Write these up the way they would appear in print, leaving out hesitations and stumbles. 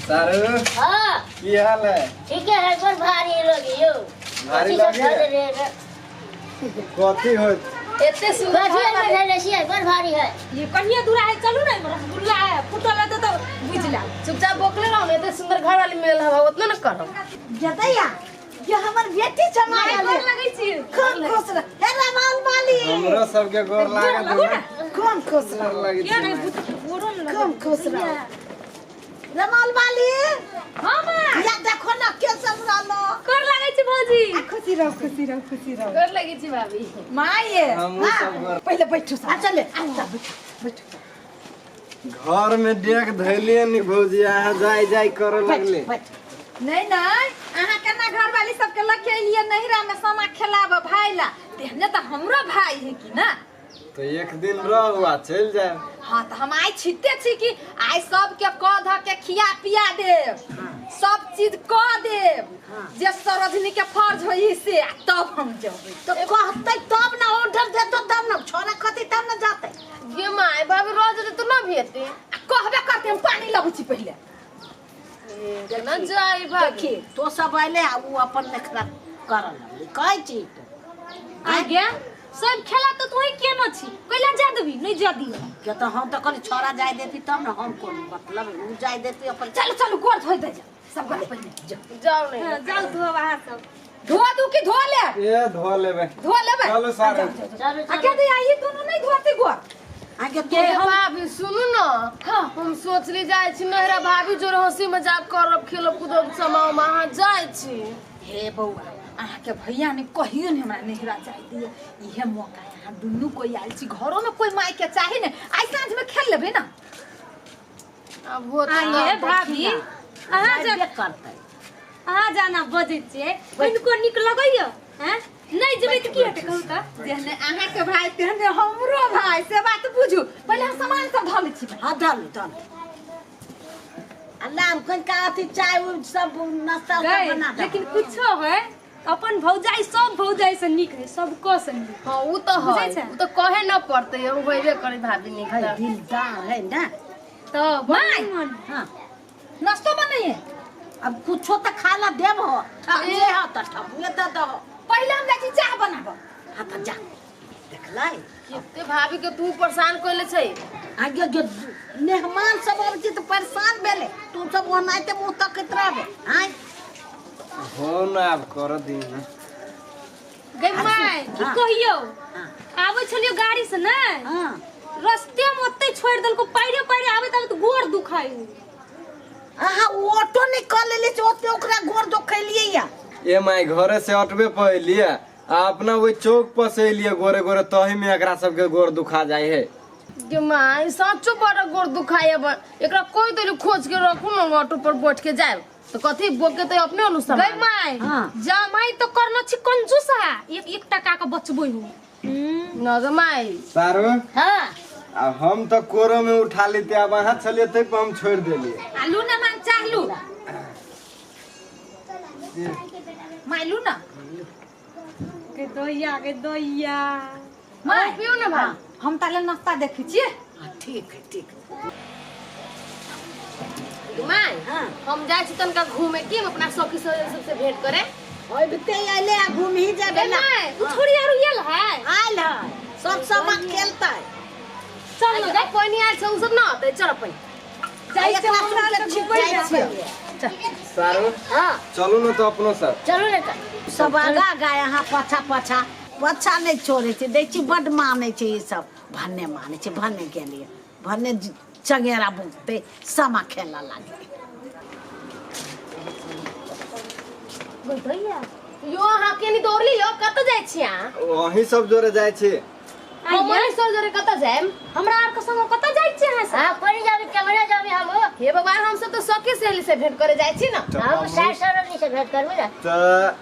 सारू। हाँ। की हाल है? ठीक है, बड़ भारी लगी यो। भारी कथी सब लगी है? धरे रे? कथी होत? एते सुंदर कथी घर में धरे छियै? बड़ भारी है। ये कहिया दूरा है, चलू ना, रसगुल्ला है फूटल है तो बुझ ला। चुपचाप बोकले रहो ने, एते सुंदर घर वाली मिलल हवा उतना न करब। जतैया ये हमर बेटी छमा माय गेलै। गोर लगै छी। खूब खुश रह हे रमाल वाली। हमरो सबके गोर लागत लगू ना। खूब खुश रह। गोर लगै किया नहीं छी। भूत गोरो न लगै। खूब खुश रह रमाल वाली। हाँ माँ। या देखो ना के सब रहलो। गोर लगै छी भौजी। खुशी रहो, खुशी रहो, खुशी रहो। गोर लगै छी भाभी। माये हमहूँ सब गोर। पहिले बैठू सब। आ चले आ बैठो बैठो। घर में डेग धैलिए नी भौजी, अहाँ जाय जाय करे लगले। बैठ। नहीं नहीं, अहाँ केना घर वाली सबके लके एलियै नैहरा में समा खेलाब भाई ला, तेहने तऽ हमरो भाई है कि ना। तो एक दिन रहू आ चलि जाए। हाँ तऽ हम आइ छिते छी कि आइ सबके कऽ धऽ के खिया पिया देब, सब चीज कऽ देब जे सरोजनी के फर्ज होई से, आ तब हम जेबै। तो कहते तब ना ऑर्डर देतो तब ना छोरा कहते तब ना जाते। गे my, भाभी रोज जेतै तो ना भी हेतै। आ कहबे करते, हम पानी लबै छी पहिले। केना जाय भाभी? देखी तो सब अयले आ उ अपन नखरा करऽ लगलै, कहै छी तो। आ गे सब खेला तऽ तोही केना छी, कैला जा देबी? नहीं जा दियो। के तो हम तो कहली छोरा जाय देती तब ना, हम कोन मतलब उ जाय देती अपन। चलू चलू, गोर धोइ दे जा सब गोटे पहिले जाओ। जाओ नहीं। हाँ, जाउ धोब अहाँ सब। धो दू कि धो ले? ए धो लेबै। धो लेबै। चलू सारू। चलू। आ के दैया ई दुनू नहीं धोते गोर? आगे गे भाभी सुनू न, हम सोचली जाइ छी नैहरा भाभी जोर हंसी मजाक करब, खेलब कूदब समा उमा, अहाँ जाइ छी। हे बौआ, अहाँके भैया ने कहियो ने हमरा नैहरा जाय दिए, इहे मौका है। अहाँ दुनू कोई आयल छी, घरो में कोई माय के चाही ने, आइ साँझ में खेल लेबै ना। आब होत। आइए भाभी, अहाँ जा जाबे करतै। अहाँ जाना बजै छियै, किनको नीक लगैया हैं? नहीं जेबै तऽ की हेतै कहू तऽ? जेहने अहाँके भाई तेहने हमरो भाई, से बात बुझू। पहिले हम सामान सब धऽ लै छी। हाँ धल धल आ नाम कनिका अथी चाय उय सब नाश्ता उस्ता गै, बना दे। लेकिन कुछो है, अपन भौजाई सब भौजाई से नीक है, सबको से नीक। हाँ उ तो बुझै है, छै? उ तो कहे न पड़तै, उ होइबे करै भाभी नीक। है तऽ दिलदार है ना। तऽ माय। मन। हाँ नाश्तो बनैये। अब कुछो तो खा ला देब हो ठकुए हो तो ठकुए दे दहो। पहिले हम जाइ छी चाह बनाबऽ। हाँ तो जा देखलै। केते भाभी के तू परेशान कइले छै। आगे जो मेहमान सब आबै छै तऽ परेशान भेलै, तू सब ओनाहिते मुँह तकैत रहबे आँय। हो न आब कर दी न। गे my, की कहियौ, हाँ। आबै छलियौ गाड़ी से ने, हाँ रस्ते में ओते छोड़ि देलको, पैरे पैरे आबैत आबैत गोर दुखाइ। अहाँ ऑटो नहीं कऽ लेले छै ओते ओकरा गोर दुखेलियै या। ए माय, घरे से अटबे पहलिए आ अपना ओहि चौक पर से एलिए गोरे गोरे, तही में एकरा सबके गोर दुखा जाय है। गे my, साँचो बड़ा गोर दुखाय अब, एकरा कोई देली खोज के रखू न, ऑटो पर बैठ के जाए तो कथी बोके तो अपने अनुसार। गै my, हाँ। जमाई तो करना छी कंजूस है, एक एक टका के बचबै हो। न गे my. सारू। हाँ। आ हम तो कोरो में उठा लेते, अब अहाँ छलिए तै पर हम छोड़ देलिए। आलू ना मांग चाहलू मायलू ना। के दैया के दैया। माय पियू न भाभी। हम ताले नाश्ता देखै छियै। हाँ ठीक है ठीक है। My, हाँ हम जाइ छी तनका घूमे की, हम अपना सखी सबसे भेंट करे। ओइ बिते अयले आ घूम ही जेबे गै ना। My, उ छोड़ी आरू आयल है? आयल है, सब समा खेलतै। चल न गै। कोई नहीं आयल छै, उ सब ना होतै, चल अपन। जाइ छै एकरा हमरा सबके तऽ छिप घुमै जाइ लए। छियै। सारू। हाँ। चलू न तो अपनो सब। चलू ने तऽ। सब आगा गाय अहाँ पाछा पाछा पाछा नहि छोड़ै छै, दै छी बड्ड मानै छै ई सब, भन्ने मानै छै, भन्ने गेलियै भन्ने चंगेरा बुकतै समा खेलऽ लागलै। भैया यो अहाँ केनी दौड़ली यो, कतऽ जाइ छी अहाँ? अहीं सब जोरे जाइ छी। हम अहीं सब जोरे कतऽ जायब? हमरा आर के संग कतऽ जाइ छी अहाँ सब? हाँ कोनी जाबी, कैमरा जाबी हम। हे भगवान, हम सब तो सखी सहेली से भेंट करे जाइ छी ना। तऽ हम सार सरोजनी से भेंट करबी ना। तऽ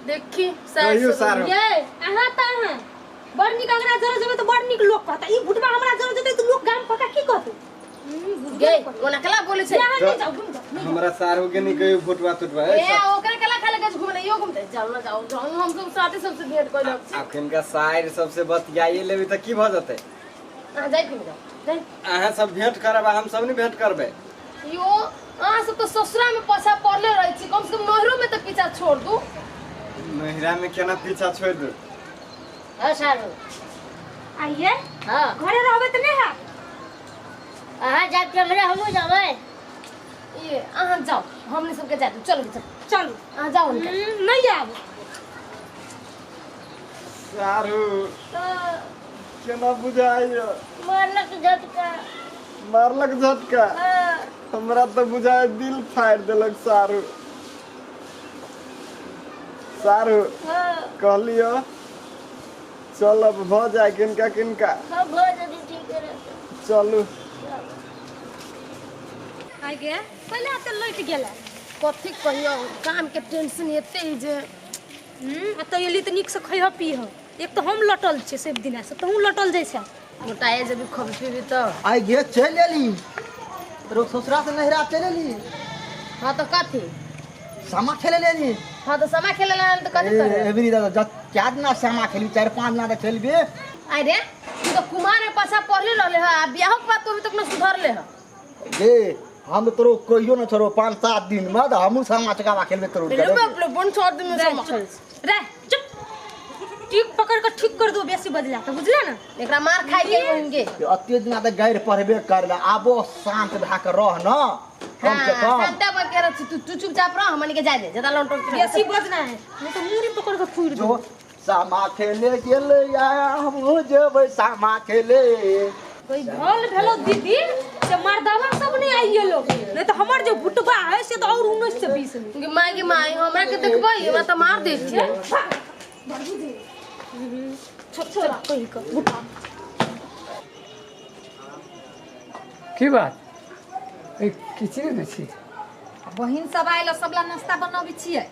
देखी कहियौ सारू। ये अहाँ तऽ अहाँ बड़ नीक, अगरा जरे जेबै तऽ बड़ नीक लोक कहता, ई भुटबा हमरा जरे जेतै तऽ लोक गाम पका की कहतै? गे ओना कला बोले छै। अहाँ नहीं जाउ, घुम जाउ। हमरा सारू के नहीं कहियो फुटवा तुटवा। ए ए ओकरे कला खाले गछ घुमले यो घुमते, जाउ ना जाउ जाउ, हम सब साथे सबसे भेंट कर लेब छी। अखनका साइर सबसे बतियाइए लेबी तऽ की भऽ जेतै? अहाँ जाइ घुम जाउ, जाइ। अहाँ सब भेंट करब आ हम सब नहीं भेंट करबै। यो अहाँ सब तो ससुरा में पछा पड़ले रहै छी, कम से कम नैहरो में तो पीछा छोड़ दू। नैहरा में केना पीछा छोड़ दू? हाँ सारू आइए। हाँ घरे रहबे त नहीं है। अहाँ जाब कैमरा हमहूँ जाबै। ये अहाँ जाओ, हमने सबके जाए दू। चलू चलू चलू अहाँ जाओ उनके। नहीं आब। सारू केना बुझाइयो? मारलक झटका। मारलक झटका? हमरा तो बुझाय दिल फाड़ देलक सारू। सारू कहलियो चल अब भ जाए किनका किनका। हाँ भ जदी ठीक रहत। चलू। आ गया पहले आते लौट गेला। कथी कहियो काम के टेंशन एते ही जे आ तो एली त नीक से खइह पीह। एक तो हम लटल छी सब दिना से, तहु लटल जाइ छै। मोटाए जब खब पीबी तो आई गे चल एली रो ससुरा से नैहरा चल एली। हां तो कथी सामा खेले लेली। हां तो सामा खेले ला तो कथी करे एबरी दादा जब चार दिना सामा खेलबी 4-5 दिना त खेलबी। अरे तू तो कुमार में पाछा पड़ले रहले ह, आ बियाह के बाद तो अभी तक न सुधरले ह। गे हम तोरो कहियो न छोड़ो 5-7 दिन में त हमहु सामा चकावा खेलबे तोरो। रे बाप रे बन 4 दिन में सामा खेल रे चुप। ठीक पकड़ के ठीक कर दो बेसी बजला त बुझला ना। एकरा मार खाई के होंगे। अते दिना त गैर पढ़बे करला, आबो शांत भा के रह न कम से कम। शांत भा के रह, तू चुपचाप रह, हमन के जाय दे ज्यादा लौट बेसी बजना है नहीं तो मुंह पकड़ के फूर दो। सामा खेले गेले हमहु जेबै सामा खेले। कोई भल भेलो दीदी से मर्दावा सब नहीं आई गेलो, नहीं तो हमर जो भुटबा है से तो और 19 से 20 में। गे माय गे माय हमरा के देखबै हमरा त मार दे छी। छोरा कहि के भुटबा की बात ए किछि नै छी। बहिन सब आइल सबला नाश्ता बनाबै छियै।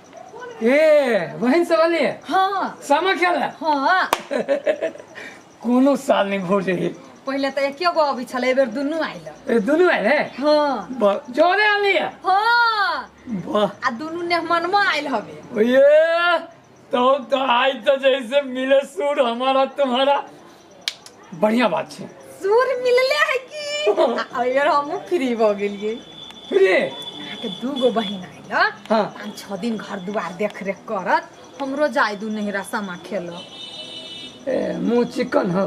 ए बहिन सब आइल? हां सामा खेला? हां कोनो साल नहीं भोर रही। पहले तो एके गो अबै छलै, एबेर दुनू आइल। ए दुनू आइल है? हां जोरे आनली है? हां वाह। आ दुनू मेहमानमा आइल हबे। ओए तो आज तो जैसे मिले सुर हमारा तुम्हारा, बढ़िया बात है। सुर मिलले है की आ एबेर हमहु फ्री भ गेलियै। फ्री? अहाँके दू गो बहिन आइल। हां 5-6 दिन घर दुआर देख रेख करत, हमरो जाय दू नहिरा सामा खेल। ए मुँह चिकन हो,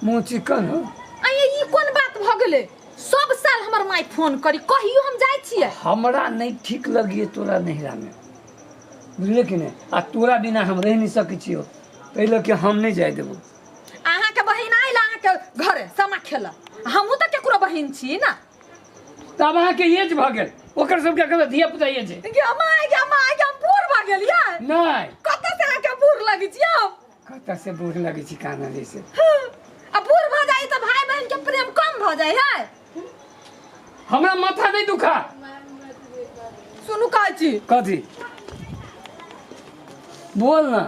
मुँह चिकन हो। अये ई कोन बात भ गेलै? सब साल हमर my phone करी कहियो हम जाय छियै। हमरा नहीं ठीक लगिए तोरा नहिरा में, बुझले कि नहीं? आ तोरा बिना हम रह नहीं सकै छियो, ताहि लऽ के हम नहीं जाय देबो। अहाँके बहिन आइल अहाँके घरे सामा खेल, हमहूँ तऽ केकरो बहिन छी ना। तब अहाँके एज भऽ गेल, ओकर सबके कहबै धिया पुता एज है। गे my गे my गे हम बूढ़ भऽ गेलियै। नहीं कतऽ से अहाँके बूढ़ लगै छी? हम कतऽ से बूढ़ लगै छी काना जैसे। आ बूढ़ भऽ जाइ तऽ भाई बहन के प्रेम कम भऽ जाइ है। हमरा माथा नहीं दुखा। सुनू कहै छी। कथी बोल ना।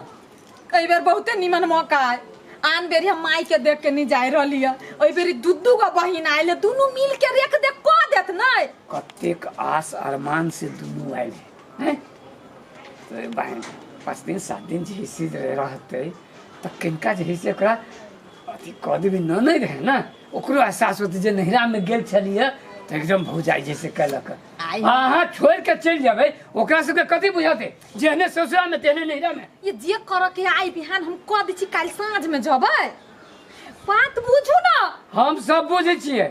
एहि बेर बहुते निमन मौका है। आन बेरी हम माई के देख के नहीं जाय रहली है, एहि बेरी दू दू गो बहिन आयल, दुनू मिल के रेख देख कऽ देत नै। कतेक आस अरमान से दुनू आयल है तो बहन 5 दिन 7 दिन जैसे रहते तऽ किनका जे से ओकरा अथी कऽ देबी न नहीं रहे ना, ओकरो एहसास होते जे नहिरा में गेल छलियै तऽ एकदम भौजाइ जैसे कयलक। अहाँ छोड़ि के चलि जेबै ओकरा सबके कथी बुझाते, जेहने ससुरा में तेहने नहिरा में। ये जे करऽ के आई बिहान हम कऽ दै छी, काल्हि साँझ में जेबै। बात बुझू ना। हम सब बुझै छियै,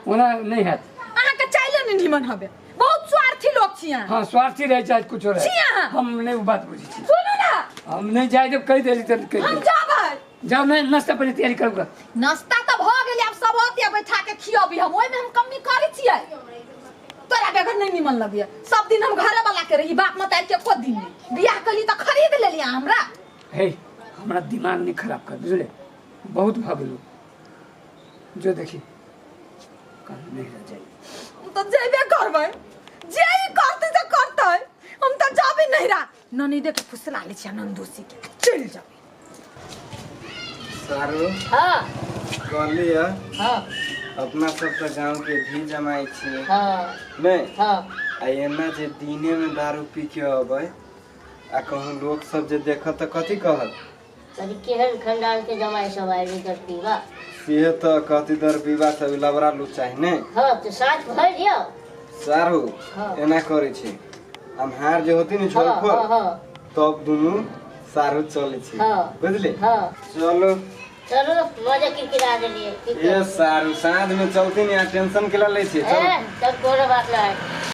ओना नहीं हैत। अहाँके चाइले नहि निमन हबे, बहुत स्वार्थी लोग छी अहाँ। हाँ स्वार्थी रहे चाहे कुछो रहे, हम नहीं वो बात बुझै छी। सुनू ना हम नहीं जाय देब, कहि देली तऽ कहि हम जेबै। जाओ नहीं नाश्ता पहिले तैयारी करू। नाश्ता तऽ भऽ गेलै, आब सब ओते बैठा के खियबी हम, ओहिमे हम कमी करै छियै। तोरा बगैर नहीं निमन लगैया। सब दिन हम घरे वाला के रही, बाप मतारी के एको दिन नहीं। बियाह कली तऽ खरीद लेली हमरा। हे हमरा दिमाग नहीं खराब कर बुझले, बहुत भऽ गेलौ। जो देखी कल नहीं रह जाई। हम तऽ जेबे करबै, जे ई करतै से करतै, हम तऽ जाबे नहिरा। ननदे के फुसला लै छियै ननदोसी के, चलि जेबै। सारू हाँ कहली है। हाँ अपना सब तऽ गाँव के धी जमाइ छियै। हाँ नहीं हाँ आ एना जे दिने में दारू पी के अबै आ कहूँ लोग सब जे देखत तऽ कथी कहत? अरे केहन खानदान के जमाई सब आयल दर पीवा। से तऽ कहती दर पीवा सब लबरा लुच्चा है ने। हाँ तो साँझ भर दियो। सारू एना करै छै अन्हार जे होती ने छोड़ हाँ फोड़ हाँ हाँ तब दुनू सारू चलै छै हाँ। बुझली हाँ चलो चलो मजा किरकिरा देलिए की ये सारू साँझ में चलती ने टेंशन के लै छै ए चल तब कोनो बात नहीं।